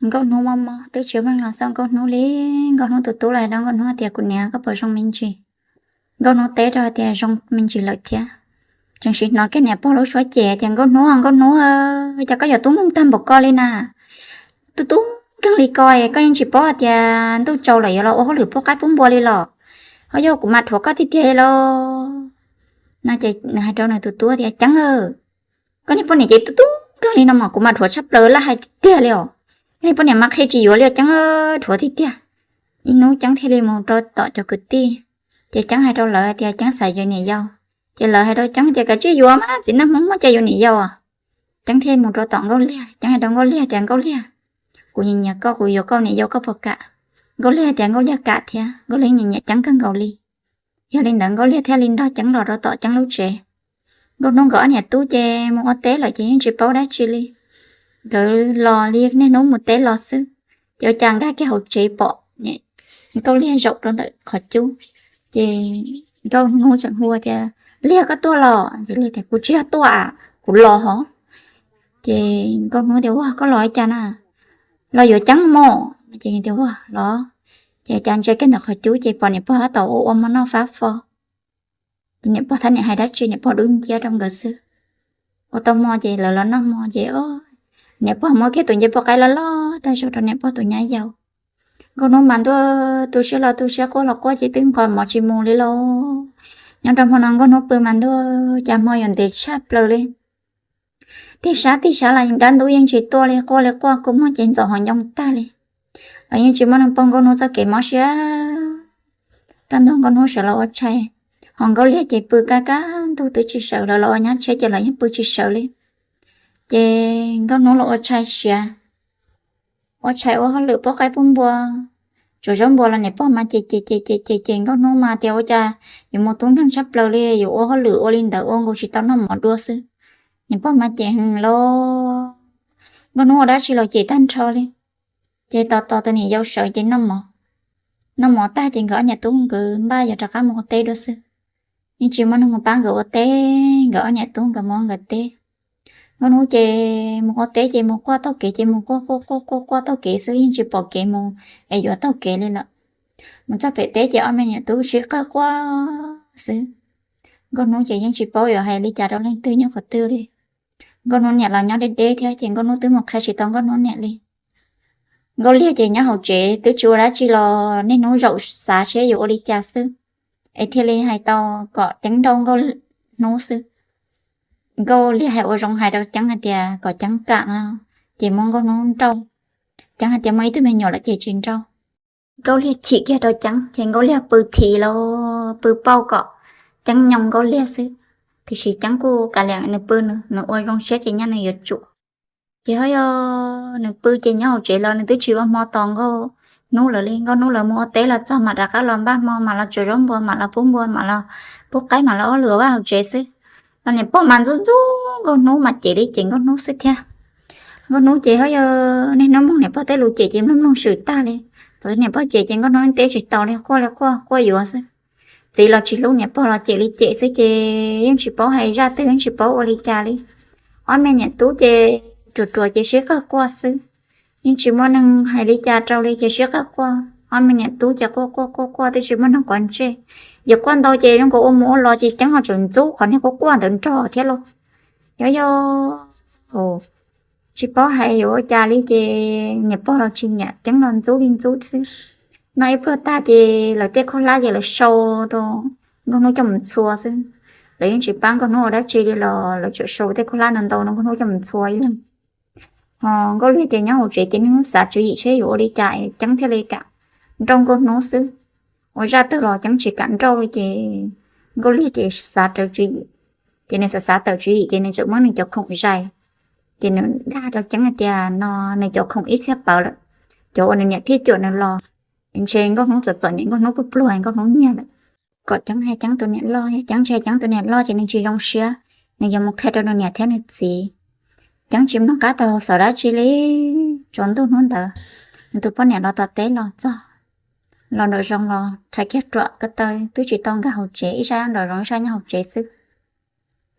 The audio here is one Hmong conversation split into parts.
Nkauj Hnub mob mob twb tsis muaj neeg los xauj Nkauj Hnub li. Nkauj Hnub tus tub los hais rau Nkauj Hnub tias, Kuv niam, koj puas zoo me ntsis? Nkauj Hnub teb rau tias, Zoo me ntsis lawm thiab. Tseem sim hnov kiag niam pog lub suab cem tias, Nkauj Hnub, Nkauj Hnub, cas koj yuav tub nkeeg tag npaum ko li na? Tub tub nkeeg li ko, koj yeej tsis paub hais tias ntuj tsaus lawm yuav los ua hauj lwm pub qaib pub npua li los? Ho yog kuv mas dhuav koj tiag tiag li los. No ces nws hais rau nws tus tub tias, Ceeb, koj niag poj niam ces tub tub nkeeg li no mas kuv mas dhuav tshaj plaws laj hais tiag tiag li os. Koj niag poj niam mas qhia tsis yuav li os Ceeb, dhuav tiag tiag. Ib hnub Ceeb thiaj li mus rau tom cov kwv tij, ces Ceeb hais rau lawv tias Ceeb xav yuav niam yau. Ces lawv hais rau Ceeb tias, Kav tsij yuav mas, txiv neej Hmoob muaj cai yuav niam yau. Ceeb thiaj mus rau tom Nkauj Liag, Ceeb hais rau Nkauj Liag tias, Nkauj Liag, kuv nyiam nyiam koj, kuv yuav koj niam yau, koj puas kam? Nkauj Liag tias Nkauj Liag kam thiab, Nkauj Liag nyiam nyiam Ceeb kawg nkaus li. Yog li ntawd Nkauj Liag thiaj li nrog Ceeb los rau tom Ceeb lub tsev. Nkauj Hnub nkawd ob niam tub ces mus ua teb lawm ces yeej tsis paub dab tsi li. Nkawd los li niaj hnub mus teb los xwb, ces ua cas nkag kiag hauv tsev pom Nkauj Liag zaum rau ntawm qhov cub. Ces Nkauj Hnub tseem hu tias, Liag, koj tuaj los? Ces Liag tias, Kuv tsis yog tuaj, kuv los hov. Ces Nkauj Hnub tias, Ua, koj los li cas na? Los yuav Ceeb mog. Ces tias, Ua los. Ces cas ntsia kiag ntawm qhov cub ces pom niam pog tab tom ua ua hmo noj fab fo. Ces niam pog thab niam hais dab tsi niam pog dub nciab rau nkawd xwb. Ua tau hmo ces lawv los noj hmo ces niam pog muab kiag tus ncej puab qaib loj loj tag zog rau niam pog tus nyab yau. Nkauj Hnub mas ntuj, tu siab los tu siab, quaj los quaj ces twb nqos mov tsis mus li lauj. Nyob rau hmo no Nkauj Hnub pw mas ntuj, cas hmo yuav ntev tshaj plaws li. Tig sab tig sab los dab ntub yeej tsis tuaj li, quaj li quaj kua muag ces ntxoov hauv ncoo tag li. Los yeej tsis muaj neeg pom Nkauj Hnub txoj kev mob siab. Kaj ntug Nkauj Hnub sawv los ua tshais, ho Nkauj Liag ces pw kaj kaj ntug twb tsis sawv, lawv los ua nyab tsheb ces los yeej pw tsis sawv li. Ces Nkauj Hnub los ua tshais siav, ua tshais ua hauj lwm pub qaib pub npua, tsuav zaub npua los niam pog mas ces ces ces ces ces ces Nkauj Hnub mas tias ua cas yuav mus tub nkeeg tshaj plaws li, yuav ua hauj lwm ua li ntawd ua nkaus tsis tau noj mov dua xwb. Niam pog mas ces heev los, Nkauj Hnub ua dab tsi los ces tag nrho li. Ces tos tos tus niam yau sawv ces noj mov, noj mov tag ces nkawd ob niam tub nkawd npaj yuav rov qab mus ua teb dua xwb. Yeej tsis muaj neeg mus pab nkawd ua teb, nkawd ob niam tub nkawd mus ua nkawd teb. Nkauj Hnub ces mus ua teb ces mus quaj taug kev ces mus quaj quaj quaj quaj quaj taug kev xwb, yeej tsis pom kev mus es yuav taug kev li lawm. Mus txog pem teb ces ob me niam tub sib qawg quaj xwb. Nkauj Hnub ces yeej tsis paub yuav hais li cas rau leej twg nyob qhov twg li. Nkauj Hnub niam los nyob deb deb thiab ces Nkauj Hnub twb mus qhia tsis tau Nkauj Hnub niam li. Nkauj Liag ces nyob hauv tsev twb tsis ua dab tsi los niaj hnub zaum xav seb yuav ua li cas xwb, es thiaj li hais tau kom Ceeb nrauj Nkauj Hnub xwb. Nkauj Liag hais ua zoo hais rau Ceeb hais tias kom Ceeb kam no, ces muab Nkauj Hnub nrauj. Ceeb hais tias muaj ib tug me nyuam lawm ces tsis nrauj. Nkauj Liag chim kiag rau Ceeb ces Nkauj Liag pw thim los pw pauj kom Ceeb nyoo Nkauj Liag xwb. Tiam sis Ceeb kuj kav liam nws pw, nws ua zoo siab ces nyaj nws yuav tsum. Ces ho yog nws pw ces nyob hauv tsev los nws twb tsis ua hmo tos Nkauj Hnub lawv li. Nkauj Hnub lawv mus ua teb los txog mam rov qab los npaj hmo, mam los tsuav zaub npua, mam los pub npua, mam los pub qaib, mam los ua hauj lwm vaj hauv tsev xwb. Los niam pog mas ntxub ntxub Nkauj Hnub mas cem li cem Nkauj Hnub xwb thiab. Nkauj Hnub ces ho yog niaj hnub mloog niam pog tej lus cem ces mloog mloog swm tag li. Thaum niam pog cem ces Nkauj Hnub teb tsis tau li, quaj li quaj, quaj yuav xwb. Txiv los tsis hlub, niam pog los cem li cem xwb ces yeej tsis paub hais zaj twg, yeej tsis paub ua li cas li. Ob me niam tub ces ruam ruam ces sib qawg quaj xwb, yeej tsis muaj neeg hais li cas rau li ces sib qawg quaj. Ob me niam tub ces quaj quaj quaj quaj twb tsis muaj neeg quav ntsej. Ces quaj ntau ces zoo nkaus ua mus ua los ces Ceeb ho tseem ntxub qhov niag quaj quaj ntawd nrog thiab lauj. Yog yog tsis paub hais yuav ua cas li ces niam pog los tsis nyiam, Ceeb los ntxub li ntxub xwb. Noj ib pluag tag ces lawv tej khaub hlab ces lawv sau rau Nkauj Hnub coj mus txhua xwb. Lawv yeej tsis pab Nkauj Hnub ua dab tsi li los lawv tseem sau tej khaub hlab ntau ntau rau Nkauj Hnub coj mus txhua ib leeg. Ho Nkauj Liag ces nyob hauv tsev ces niaj hnub xav tswv yim seb yuav ua li cas Ceeb thiaj li kam nrauj Nkauj Hnub xwb. Ua zaj twg los Ceeb tsis kam nrauj li ces Nkauj Liag ces xav rawv tswv yim. Ces nws xav xav tawm tswv yim ces nws tseem muab nws cov khoom zais, ces nws dag rau Ceeb hais tias no nws cov khoom ib txhiab pawv lawm, cov uas nws niam phij cuam nws los. Ntshe Nkauj Hnub txom txom nyem, Nkauj Hnub pluag pluag, Nkauj Hnub nyiag lawm. Kom Ceeb hais Ceeb tus niam loj, yog Ceeb tsis hais Ceeb tus niam loj ces nws tsis zoo siab, nws yuav mus qhia rau nws niam thiab nws txiv. Ceeb tsis mloog qab tau xav dab tsi li. Tsaus ntuj hnub ntawd, nws tus poj niam los tom teb los txog, los nraum zoov los rhais kiag ruam ko taw, twb tsis tau nkag hauv tsev, ib sab nraum zoov ib sab nyob hauv tsev xwb.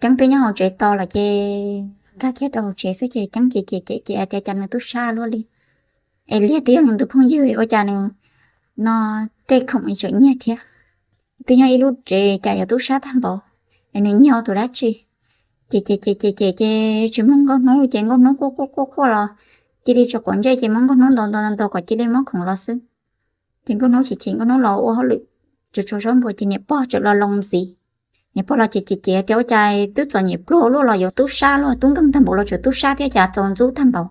Ceeb twb nyob hauv tsev tos lawm ces nkag kiag rau hauv tsev xwb ces Ceeb ces ces ces ces hais tias cas nws tub sab luaj li. Es Liag twb yog nws tus phooj ywg ua cas nws no tej khoom tseem nyiag thiab. Twb nyob ib lub tsev cas yuav tub sab tag npaum, es nws nyiag ua tus dab tsi? Ces ces ces ces ces tsis mloog Nkauj Hnub ces Nkauj Hnub quaj quaj quaj quaj los cia li tsis quav ntsej ces muab Nkauj Hnub ntaus ntaus ntaus kom cia li muab khoom los xwb. Ces Nkauj Hnub chim chim Nkauj Hnub los ua hauj lwm tsuas tsuas zaub npua ces niam pog tseem los loo ntxiv. Niam pog los ces ces ces tias ua cas twb txom nyem pluag luaj los yuav tub sab luaj, tub nkeeg tag npaum los tseem tub sab thiab cas txaus ntxub tag npaum.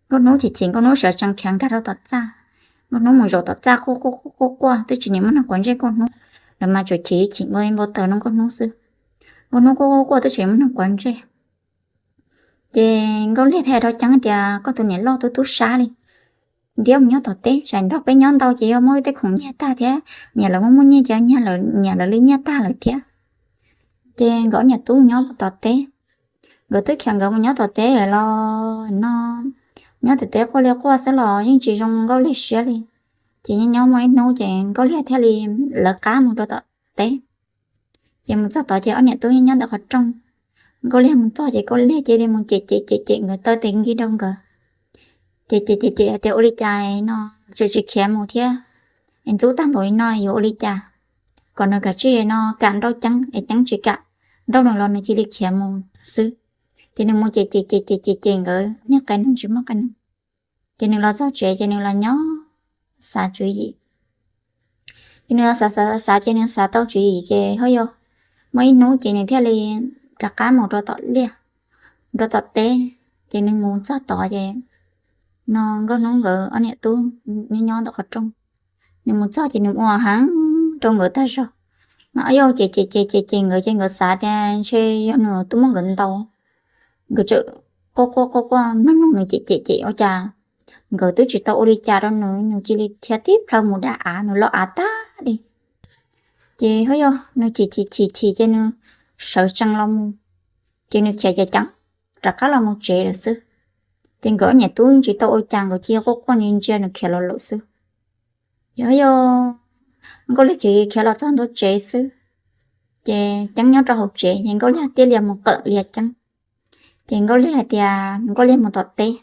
Nkauj Hnub chim chim Nkauj Hnub sawv tsees khiav nkag rau tom txaj. Nkauj Hnub mus zaum tom txaj quaj quaj quaj quaj quaj twb tsis nim muaj neeg quav ntsej Nkauj Hnub. Lawv mas tsuas chim ib chim npau npau taws rau Nkauj Hnub xwb. Nkauj Hnub quaj quaj quaj twb tsis muaj neeg quav ntsej. Ces Nkauj Liag thiaj rau Ceeb tias koj tus niam loj twb tub sab li, ntiab mus nyob tom teb, tsam nrog peb nyob ntau ces yog muab tej khoom nyiag tag thiab, niam lawv muaj muaj nyiaj ces niam lawv li nyiaj tag lawm thiab. Ces nkawd niam tub nyob tom teb, nkawd twb khiav nkawd mus nyob tom teb los no, nyob tom teb quaj li quaj xwb los yeej tsis zoo Nkauj Liag siab li. Ces nyob nyob muaj ib hnub ces Nkauj Liag thiaj li lawv qab mus rau tom teb. Ces mus txog tod ces ob niam tub nyob ntawm qhov rooj. Nkauj Liag mus txog ces Nkauj Liag cia li mus cem cem cem cem nkawd taw tes nkig rau nkawd. Ces cem cem cem hais tias ua li cas no tseem tsis khiav mus thiab, es ntxub tag npaum li no yuav ua li cas, kom nws kav tsij no kam nrauj Ceeb es Ceeb tsis kam nrauj nws los nws cia li khiav mus xwb. Ces nws mus cem cem cem cem cem cem nkawd niag qe neeg tsis muaj qe neeg. Ces nws los txog tsev ces nws los nyob xav tswv yim. Ces nws los xav xav xav ces nws xav tau tswv yim ces ho yog muaj ib hnub ces nws thiaj li rov qab mus rau tom liaj, rau tom teb. Ces nws mus txog tod ces no Nkauj Hnub nkawd ob niam tub nyob nyob ntawm qhov rooj. Nws mus txog ces nws ua heev rau nkawd tag zog. Mas ob yog ces ces ces ces ces nkawd ces nkawd xav tias ntshe yog nws twb muab nkawd ntaus. Nkawd tseem quaj quaj quaj quaj mloog mloog nws cem cem cem ua cas nkawd twb tsis tau ua li cas rau nws, nws cia li khiav tib plhaw mus dam av, nws los av tag li. Ces ho yog nws chim chim chim chim ces nws sawv tsees los mus, ces nws khiav ceev ceev rov qab los mus tsev lawm xwb. Ces nkawd ob niam tub tsis tau ua li cas, nkawd cia li quaj quaj ntsia ntsia nws khiav los lawm xwb. Ces ho yog Nkauj Liag khiav khiav los txog ntua tsev xwb, ces Ceeb nyob rau hauv tsev ces Nkauj Liag thiaj li mus qawm Liag Ceeb. Ces Nkauj Liag hais tias Nkauj Liag mus tom teb,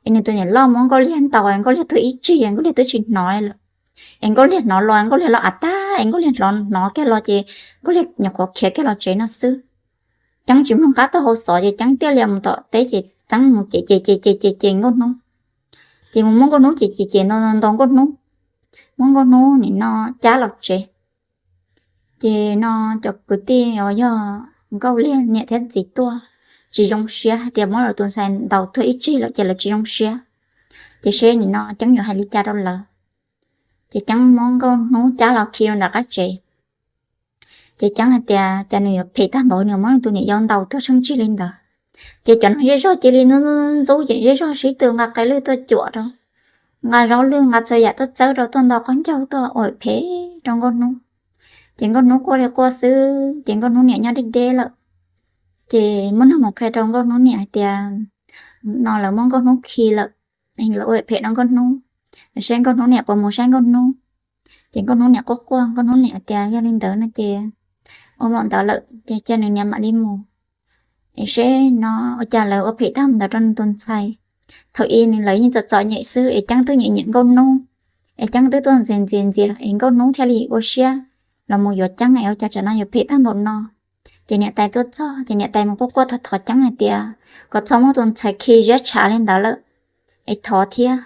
es nws tus niam loj muab Nkauj Liag ntaus, Nkauj Liag tuag ib tsig, Nkauj Liag twb tsis hnov li lawm. Es Nkauj Liag hnov los Nkauj Liag los av tag, es Nkauj Liag hnov hnov kiag los ces Nkauj Liag nyuam qhuav khiav kiag los tsev no xwb. Ceeb tsis mloog qab taub hau xov ces Ceeb thiaj li mus tom teb ces Ceeb mus cem cem cem cem cem cem Nkauj Hnub. Ces mus muab Nkauj Hnub cem cem cem ntaus ntaus Nkauj Hnub, muab Nkauj Hnub nim no cab los tsev. Ces no cov kwv tij uas yog Nkauj Liag niam thiab txiv tuaj tsis zoo siab hais tias muab lawv tus ntxhais ntaus tuag ib tsig lawm ces lawv tsis zoo siab. Ces seb nim no Ceeb yuav hais li cas rau lawv. Ces Ceeb muab Nkauj Hnub cab los khi rau nram qab tsev. Ces Ceeb hais tias cas nws yuav phem tag npaum nws muab nws tus niam yau ntaus tuag tsheej tsig li ntawd. Ces cov no zej zog cia li ntxub ntxub ces zej zog sib tw nqa qe lwj tuaj cuam rau, nqa zaub lwj nqa txhua yam tuaj txawb rau, tuaj nto qaub ncaug tuaj ua phem rau Nkauj Hnub. Ces Nkauj Hnub quaj li quaj xwb ces Nkauj Hnub niam nyob deb deb lawm. Ces muaj neeg mus qhia rau Nkauj Hnub niam hais tias no lawv muab Nkauj Hnub khi lawm, lawv ua phem rau Nkauj Hnub, seb Nkauj Hnub niam puas mus saib Nkauj Hnub. Ces Nkauj Hnub niam quaj quaj, Nkauj Hnub niam tias yog li ntawd no ces ua npaum ntawd lawm ces cia nws niam mam li mus, es seb no ua cas lawv ua phem tag mus ntawd rau nws tus ntxhais. Thaum ub nws lawv yeej txom txom nyem xwb es Ceeb twb nyiam nyiam Nkauj Hnub, es Ceeb twb tuaj ntxias ntxias ntxias es Nkauj Hnub thiaj li ua siab los mus yuav Ceeb es ua cas tsam no yuav phem tag npaum no. Ces niam tais tuaj txog ces niam tais mus quaj quaj thov thov Ceeb hais tias kom txhob muab tus ntxhais khi ziab tshav li ntawd lawm, es thov thiab,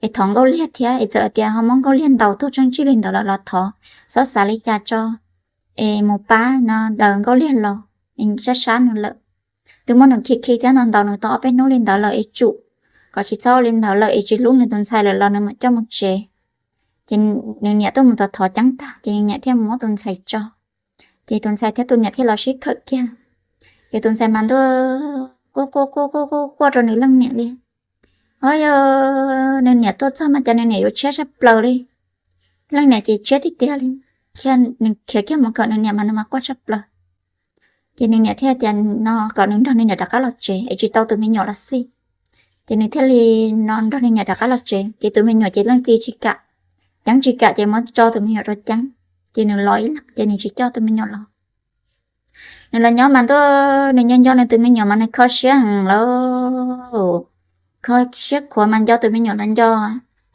es thov Nkauj Liag thiab, es txawm hais tias ho muab Nkauj Liag ntaus tuag tsheej tsig li ntawd lawm los thov txhob xav li cas tso, es mus pab no daws Nkauj Liag los, es sab sab nws lawm. Twb muab nws khi khi thiab ntaus ntaus nws tau ob peb hnub li ntawd lawm es tsum kom tsis txhob ua li ntawd lawm es tsis hlub nws tus ntxhais lawm los nws mam coj mus tsev. Ces nws niam tuaj mus thov thov Ceeb tag ces nws niam thiaj mus muab tus ntxhais tso. Ces tus ntxhais thiab tus niam thiaj los sib khawm kiag. Ces tus ntxhais mas ntuj quaj quaj quaj quaj quaj rau nws leej niam li. Ho yog nws niam tuaj txog mas cas nws niam yuav tshiab tshaj plaws li. Leej niam ces tshiab tiag tiag li, thiab nws khiav kiag mus kawm nws niam mas nws mas quaj tshaj plaws. Ces nws niam thiaj tias no kom nws nrog nws niam rov qab los tsev es tsis tau tus me nyuam los xij. Ces nws thiaj li no nrog nws niam rov qab los tsev ces tus me nyuam ces leej txiv tsis kam, Ceeb tsis kam ces muab tso tus me nyuam rau Ceeb. Ces nws los ib leeg ces nws tsis coj tus me nyuam los. Nws los nyob mas ntuj, nws nco nco nws tus me nyuam mas nws kho siab heev lauj. kho siab khuav mas nco tus me nyuam los nco,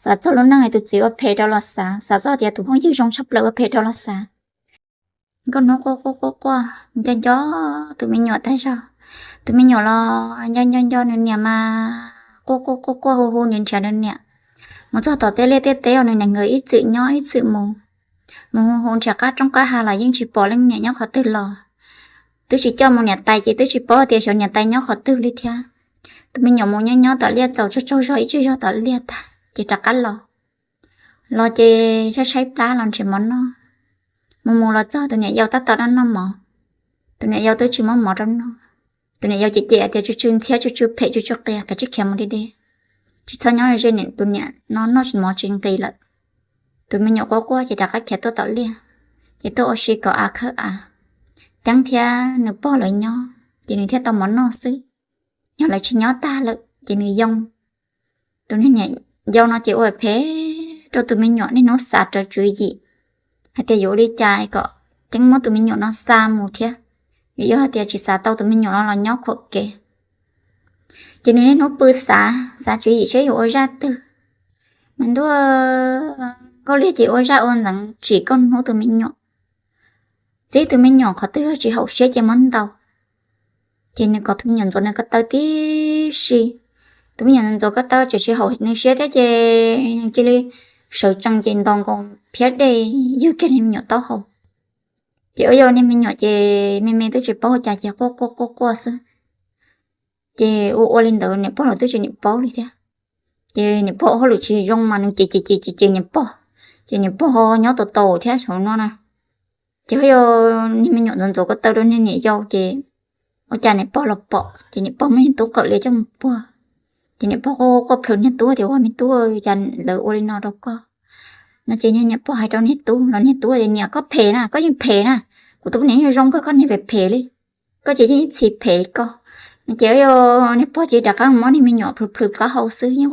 xav txog lub neej tus txiv ua phem rau los xav, xav txog tias tus phooj ywg zoo tshaj plaws ua phem rau los xav. Nkauj hnub quaj quaj quaj quaj nco nco tus me nyuam tag zog. Tus me nyuam los nco nco nco nws niam mas quaj quaj quaj quaj hu hu nrhiav nws niam. Mus txog tom tej liaj tej teb uas nws niam nkawd ib txwm nyob ib txwm mus, mus hu hu nrhiav qab roob qab hav los yeej tsis pom leej niam nyob qhov twg los. Twb tsis coj mus niam tais ces twb tsis paub tias xyov niam tais nyob qhov twg li thiab. Tus me nyuam mus nyob nyob tom liaj txaus tsaug tsaug zog ib tsug zog tom liaj tag ces rov qab los. Los ces saib saib plab los nrhiav mov noj. Mus mus los txog tus niam yau tab tom noj noj mov. Tus niam yau twb tsis muab mov rau noj. Tus niam yau cem cem tias tsw tsw ntxhiab, tsw tsw phem, tsw tsw qias, kav tsij khiav mus deb deb, tsis txhob nyob ze tus niam no, noj mov tsis nqis lawm. Tus me nyuam quaj quaj ces rov qab khiav tuaj tom liaj, ces tuaj ua si kom av khawb av, ceeb thiab nws pog lawv nyob ces nws thiaj tau mov noj xwb. Yog lawv tsis nyob tag lawm ces nws yoo. Tus niam yau no ces ua phem rau tus me nyuam, niaj hnub xav rawv tswv yim hais tias yuav ua li cas kom ceeb muab tus me nyuam no xa mus thiab, vim yog hais tias tsis xav tau tus me nyuam no los nyob khuam kev. Ces nws niaj hnub pw xav, xav tswv yim seb yuav ua zaj twg. Mas ntuj, Nkauj Liag ces ua zaj ua ntxeev tsim Nkauj Hnub tus me nyuam, txib tus me nyuam qhov twg tsis haum siab ces muab ntaus. Ces nws kom tus me nyuam ntxuav nws ko taw tib si. Tus me nyuam ntxuav ko taw tseem tsis haum nws siab thiab ces nws cia li sawv tsees ces ntaus nkaus phiab dej ywg kiag niag me nyuam taub hau. Ces ua yog niag me nyuam ces me me twb tsis paub ua cas ces quaj quaj quaj quaj xwb. Ces ua ua li ntawd niam pog los twb tsis niam paub li thiab. Ces niam pog ua hauj lwm tsis zoo mas nws ces ces ces ces niam pog, ces niam pog nyob tau tau thiab saum no na. Ces ua yog niag me nyuam ntxuav ntxuav ko taw rau niag niam yau ces ua cas niam pog los pom ces niam pog muab niag tub qawm lias coj mus puag. Ces niam pog quaj quaj plhws niag tub tias, Ua me tub, cas lawv ua li no rau koj? No ces niag niam pog hais rau niag tub los niag tub tias, Niam, koj phem na, koj yeej phem na. Kuv tus poj niam yeej zoo kawg, koj niag phem phem li. Koj ces yeej ib txhis phem li koj. No ces ua yog niag pog ces rov qab muab niag me nyuam plhws plhws taub hau xwb, yeej